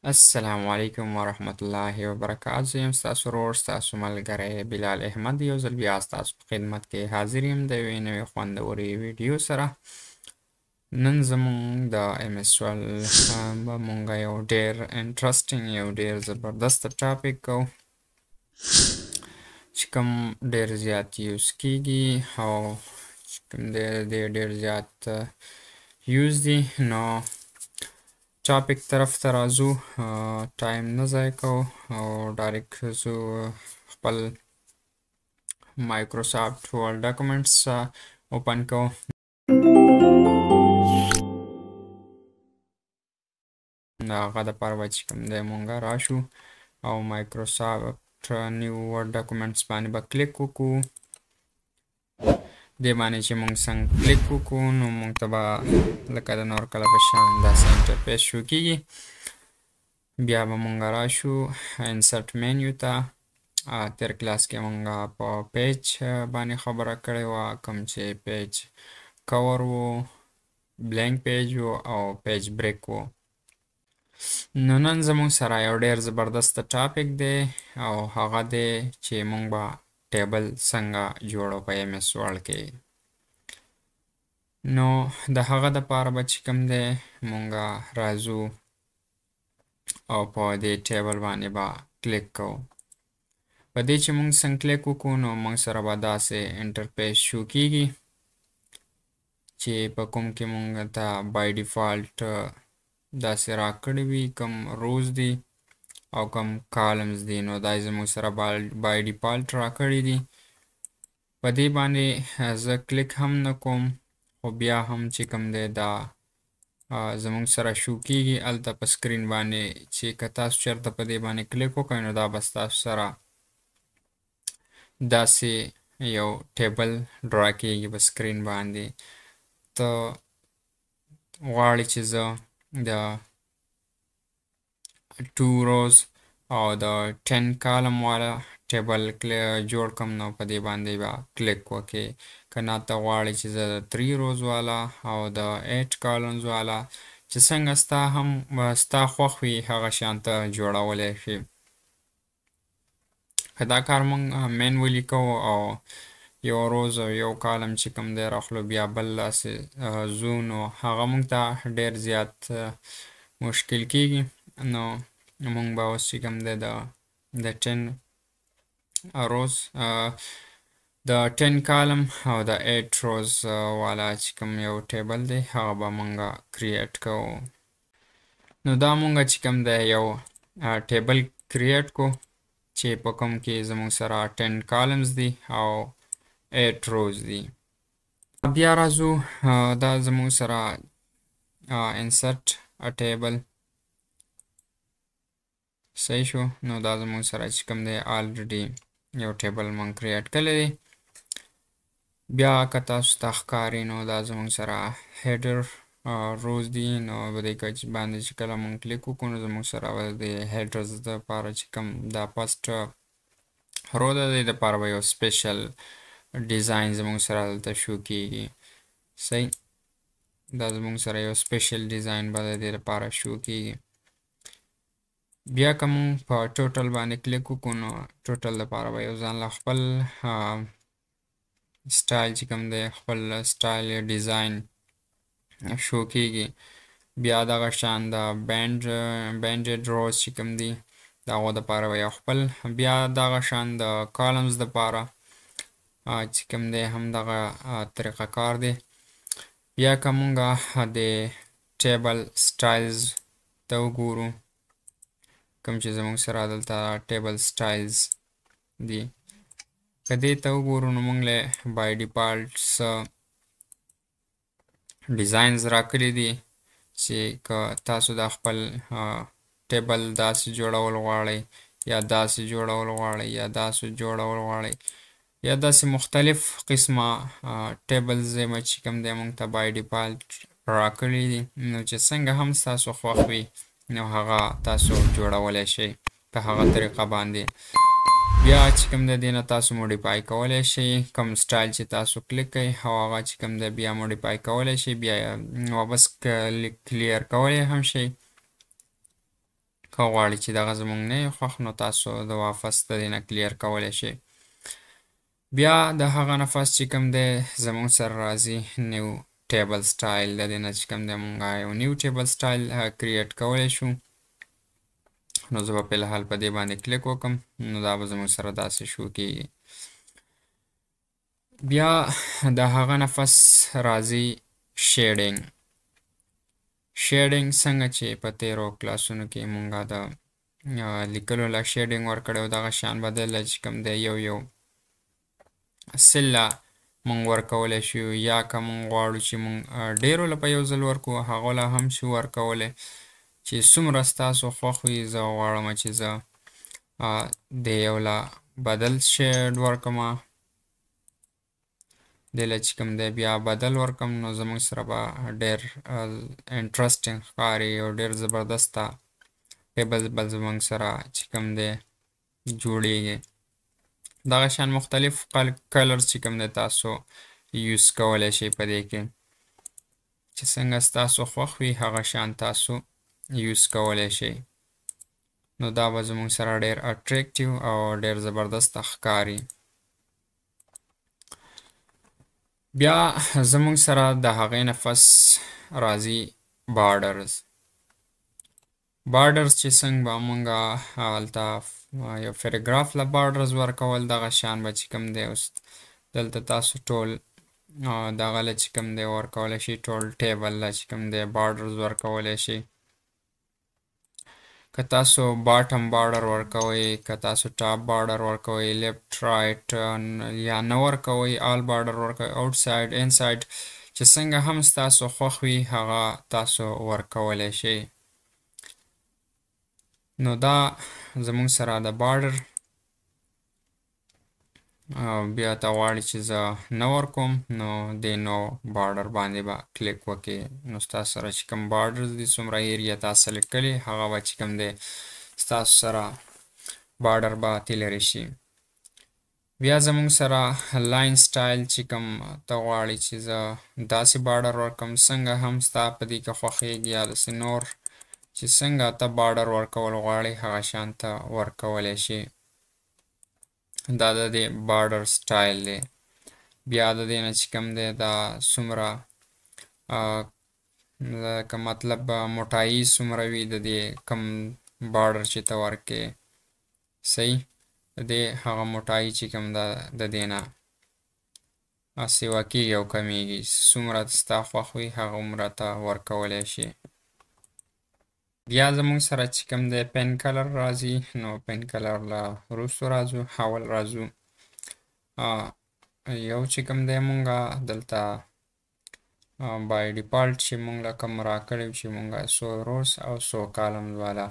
السلام علیکم ورحمت الله وبرکاته. زه یم ستاسو ورور، ستاسو ملګری بلال احمد. یو ځل بیا ستاسو په خدمت کې حاضر یم د یوې نوې خوندورې ویډیو سره. نن زمونږ د MS Word به مونږ یو ډېر interesting، یو ډېر زبردست topic کوو چې کوم ډېر زیات use کیږي او چې کوم ډېر زیات use دی. نو topic طرف ته راځو، time نه ضایع کوو او direct ځو خپل Microsoft Word documents open کوو. د هغه دپاره به چې کوم دی مونږ راشو او Microsoft new Word documents باندې به کلیک وکړو. دې باندې چې مونږ څنګه کلیک وکړو نو مونږ ته به لکه د نور کله په شان داسې interface show کیږي. بیا به مونږ راشو insert menu ته. تېر کلاس کې مونږ په page باندې خبره کړې وه، کوم چې page cover و، blank page و او page break و. نو نن زموږ سره یو ډېر زبردست topic دی او هغه دی چې مونږ به table څنګه جوړو په MS Word کې. نو د هغه دپاره به چې کوم دی مونږ راځو او په دې table باندې به کلیک کوو. په دې چې مونږ څنګه کلیک وکړو نو مونږ سره به داسې interface show کیږي چې په کوم کې مونږ ته by default داسې راکړي وي کوم rows دي او کوم columns دي. نو دا زموږ سره by default راکړي دي. په دې باندې زه کلیک هم نه کوم، خو بیا هم چې کوم دی دا زموږ سره شو کیږي هلته په screen باندې، چې که تاسو چېرته په دې باندې کلیک وکړئ نو دا به ستاسو سره داسې یو table draw کیږي په screen باندې. ته غواړې چې زه د 2 rows او د 10 column والا table جوړ کړم نو په دې باندې به کلیک وکړې. که نه ته غواړې چې زه د 3 rows والا او د 8 columns والا، چې څنګه ستا هم ستا خوښ وي هغه شان ته جوړولی شي. که دا کار مونږ manually کوو او یو rows او یو column چې کوم دی راخلو بیا بل داسې ځو نو هغه مونږ ته ډېر زیات مشکل کیږي. نو مونږ به اوس چې کوم دی د 10 rows، د 10 column او د 8 rows والا چې کوم یو table دی هغه به مونږ create کوو. نو دا مونږ چې کوم دی یو table create کو چې په کوم کې زموږ سره 10 columns دي او 8 rows دي. بیا راځو دا زموږ سره insert a table صحیح شو. نو دا زموږ سره چې کوم دی already یو table مونږ create کړی دی. بیا که تاسو ته ښکاري نو دا زموږ سره header rows دي. نو په دې باندې چې کله مونږ کلیک وکړو نو زموږ سره به د headers دپاره چې کوم دا first row ده د دې دپاره به یو special design زموږ سره دلته شو کیږي. صحیح، دا زموږ سره یو special design به د دې لپاره شو کیږي. بیا که مونږ په total باندې کلیک وکړو نو total لپاره به یو ځان له خپل سټایل چې کوم دی خپل سټایل یا design show کیږي. بیا دغه شان د banded rows چې کوم دي د هغو دپاره به یو خپل، بیا دغه شان د columns دپاره چې کوم دی هم دغه طریقه کار دی. بیا که مونږ د table styles ته وګورو کوم چې زموږ سره دلته table styles دي، که دې ته وګورو نو مونږ له by default څه designs راکړي دي چې که تاسو دا خپل table داسې جوړول غواړئ یا داسې جوړول غواړئ یا داسې جوړول غواړئ یا داسې مختلف قسمه tables چې کوم دی مونږ ته by default راکړي دي. نو چې څنګه هم ستاسو خوښ وي نو هغه تاسو جوړولی شئ په هغه طریقه باندې. بیا چې کوم دی دې نه تاسو modify کولی شئ، کوم سټایل چې تاسو کلیک کړئ او هغه چې کوم دی بیا modify کولی شئ، بیا واپس clear کولی هم شئ. که غواړئ چې دغه زمونږ نه یې خوښ نو تاسو د واپس د دې نه clear کولی شئ. بیا د هغه نه پس چې کوم دی زمونږ سره راځي new table style. د دې نه چې کوم دی مونږ یو new table style create کولی شو. نو زه به په الحال په دې باندې کلیک وکم، نو دا به زموږ سره داسې شو کېږي. بیا د هغه نه پس راځي shading. shading څنګه چې په تیرو کلاسونو کې مونږ د لیکلو له shading ورکړی او دغه شان به دله چې کوم دی یو یو cell له مونږ ورکولی شو، یا که مونږ غواړو چې مونږ ډېرو له په یو ځل ورکو هغو له هم شو ورکولی، چې څومره ستاسو خوښ وي. زه غواړم چې زه د یو له بدل shade ورکړم، دې له چې کوم دی بیا بدل ورکړم، نو زموږ سره به ډېر interesting ښکاري او ډېر زبردسته table به زموږ سره چې کوم دی جوړیږي. دغه شان مختلف colors چې کوم دی تاسو use کولی شئ په دې کې، چې څنګه ستاسو خوښ وي هغه شان تاسو use کولی شئ. نو دا به زموږ سره ډېر attractive او ډېر زبردسته ښکاري. بیا زموږ سره د هغې نه پس راځي borders. borders چې څنګه به مونږ هلته یو paragraph له borders ورکول، دغه شان به چې کوم دی اوس دلته تاسو ټول دغه له چې کوم دی ورکولی شئ، ټول table له چې کوم دی borders ورکولی شئ. که تاسو bottom border ورکوئ، که تاسو top border ورکوئ، left right یا نه ورکوئ، all border ورکوئ، outside inside، چې څنګه هم ستاسو خوښ وي هغه تاسو ورکولی شئ. نو دا زموږ سره د border بیا ته غواړي چې زه نه ورکوم، نو دې no border باندې به کلیک وکړي. نو ستاسو سره چې کوم borders دي، څومره area تاسو select کړي هغه به چې کوم دی ستاسو سره border به ترې لرې شي. بیا زموږ سره line style چې کوم ته غواړي چې زه داسې border ورکړم، څنګه هم ستا په دې کې خوښېږي، یا داسې نور چې څنګه ته border ورکول غواړې هغه شان ته ورکولی شي. دا د دې border style دی. بیا د دې نه چې کوم دی دا څومره لکه مطلب موټایي څومره وي د دې کوم border چې ته ورکې، صحیح د دې هغه موټایي چې کوم ده د دې نه سیوا کېږي او کمیږي، څومره ستا خوښ وي هغومره ته ورکولی شي. بیا زموږ سره چې کوم دی pen color راځي، نو pen color له وروستو راځو، اول راځو یو چې کوم دی مونږه دلته by default چې مونږ له کوم راکړی چې مونږه څو rows او څو columns والا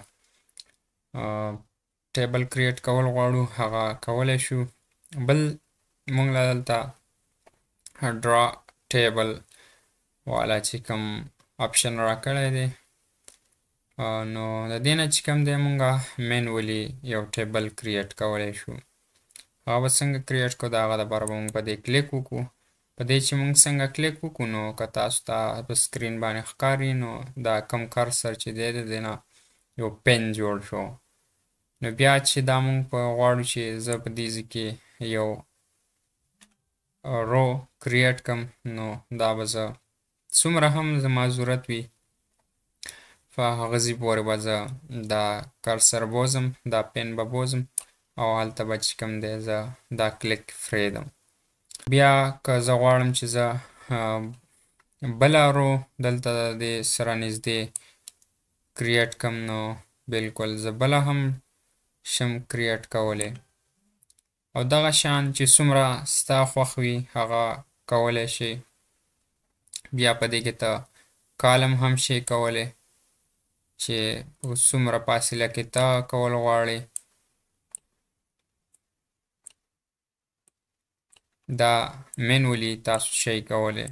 table create کول غواړو هغه کولی شو. بل مونږ له دلته draw table والا چې کوم option راکړی دی، نو د دې نه چې کوم دی مونږه manually یو table create کولی شو. هغه به څنګه create کړو، د هغه دپاره به مونږ په دې کلیک وکړو. په دې چې مونږ څنګه کلیک وکړو، نو که تاسو ته په screen باندې ښکاري، نو دا کوم cursor چې دی د دې نه یو pen جوړ شو. نو بیا چې دا مونږ په غواړو چې زه په دې ځای کې یو row create کړم، نو دا به زه څومره هم زما ضرورت وي په هغه ځای پورې به زه دا cursor بوځم، دا pen به بوځم او هلته به چې کوم دی زه دا کلیک پرېږدم. بیا که زه غواړم چې زه بله row دلته د دې سره نږدې create کړم، نو بالکل زه بله هم شم create کولی. او دغه شان چې څومره ستا خوښ وي هغه کولی شي. بیا په دې کې ته column هم شي کولی چې څومره فاصله کې ته کول غواړې. دا manually تاسو شي کولی.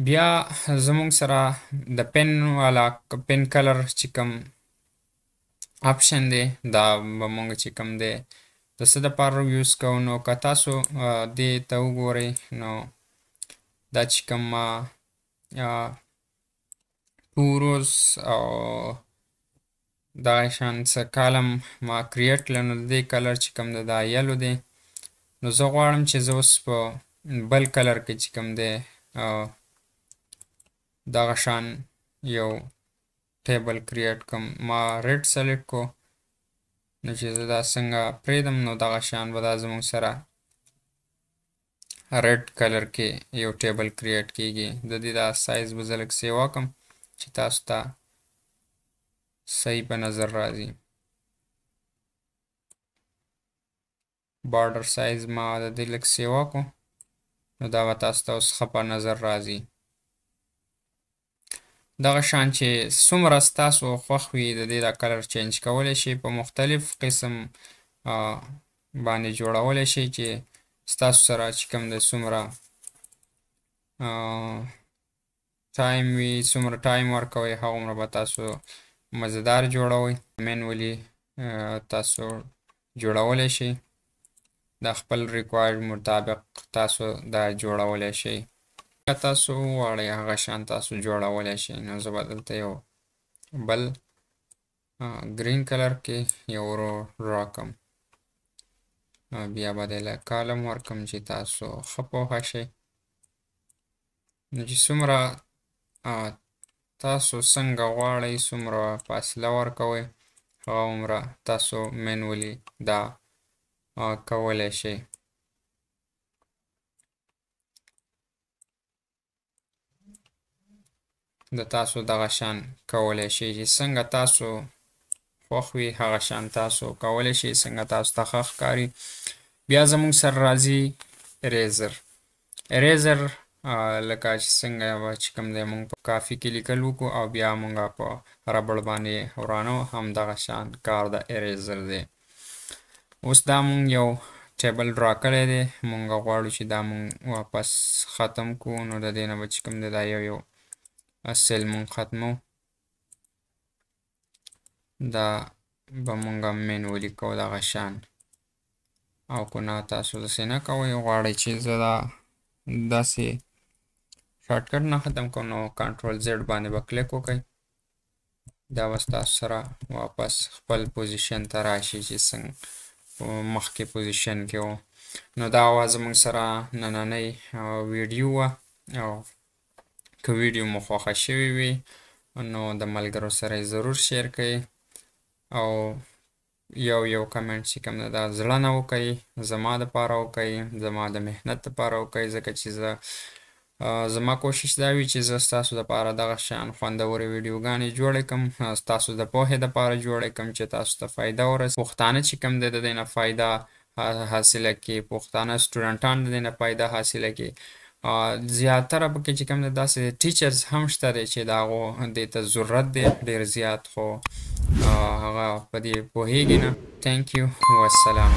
بیا زموږ سره د pen والا pen color چې کوم option دی، دا به مونږ چې کوم دی د څه دپاره use کوو. نو که تاسو دې ته وګورئ، نو دا چې کوم 2 rows او دغه شان څه column ما create کړل. نو د دې color چې کوم دی دا yellow دی. نو زه غواړم چې زه اوس په بل color کې چې کوم دی دغه شان یو table create کوم. ما red select کو، نو چې زه دا څنګه پرېږدم نو دغه شان به دا زموږ سره red color کې یو table create کیږي. د دې دا سایز به زه لږ سیوا کړم چې تاسو ته صحیح په نظر راځي. border size ما د دې لږ سیوا کو، نو دا به تاسو ته اوس ښه په نظر راځي. دغه شان چې څومره ستاسو خوښ وي د دې دا color change کولی شئ، په مختلف قسم باندې جوړولی شئ چې ستاسو سره چې کوم دی څومره time وي، څومره time ورکوئ هغومره به تاسو مزهدار جوړوئ. manually تاسو جوړولی شئ، د خپل required مطابق تاسو دا جوړولی شئ. که تاسو وغواړئ هغه شان تاسو جوړولی شئ. نو زه به دلته یو بل green color کې یو row draw کړم، بیا به دې له column ورکړم چې تاسو ښه پوهه شئ. نو چې څومره تاسو څنګه غواړئ څومره فاصله ورکوئ هغومره تاسو manually دا کولی شئ. د تاسو دغه شان کولی شئ چې څنګه تاسو خوښ وي هغه شان تاسو کولی شئ، څنګه تاسو ته ښه ښکاري. بیا زموږ سره راځي eraser. Eraser لکه چې څنګه به چې کوم دی موږ په کافي کې لیکل وکړو او بیا موږ په ربړ باندې ورانو، هم دغه شان کار د eraser دی. اوس دا موږ یو table draw کړی دی، موږ غواړو چې دا موږ واپس ختم کړو. نو د دې نه به چې کوم دی دا یو یو cell موږ ختمو، دا به موږ manually کوو دغه شان. او که نه تاسو داسې نه کوئ، غواړئ چې زه دا داسې shortcut نه ختم کوم، نو control Z باندې به کلیک وکړئ، دا به ستاسو سره واپس خپل position ته راشي چې څنګه مخکې position کې و. نو دا وه زموږ سره نننۍ ویډیو وه، او که ویډیو مو خوښه شوې وي نو د ملګرو سره یې ضرور share کړئ، او یو یو comment چې کوم ده دا زړه نه وکړئ، زما دپاره وکړئ، زما د محنت دپاره وکړئ، ځکه چې زما کوشش دا وي چې زه ستاسو دپاره دغه شان خوندورې ویډیوګانې جوړې کړم، ستاسو د پوهې دپاره جوړې کړم چې تاسو ته فایده ورسوي. پښتانه چې کوم دی د دې نه فایده حاصله کړي، پښتانه سټوډنټان د دې نه فایده حاصله کړي. زیاتره پکې چې کوم دی داسې teachers هم شته دی چې د هغو دې ته ضرورت دی ډېر زیات، خو هغه په دې پوهېږي نه. Thank you، والسلام.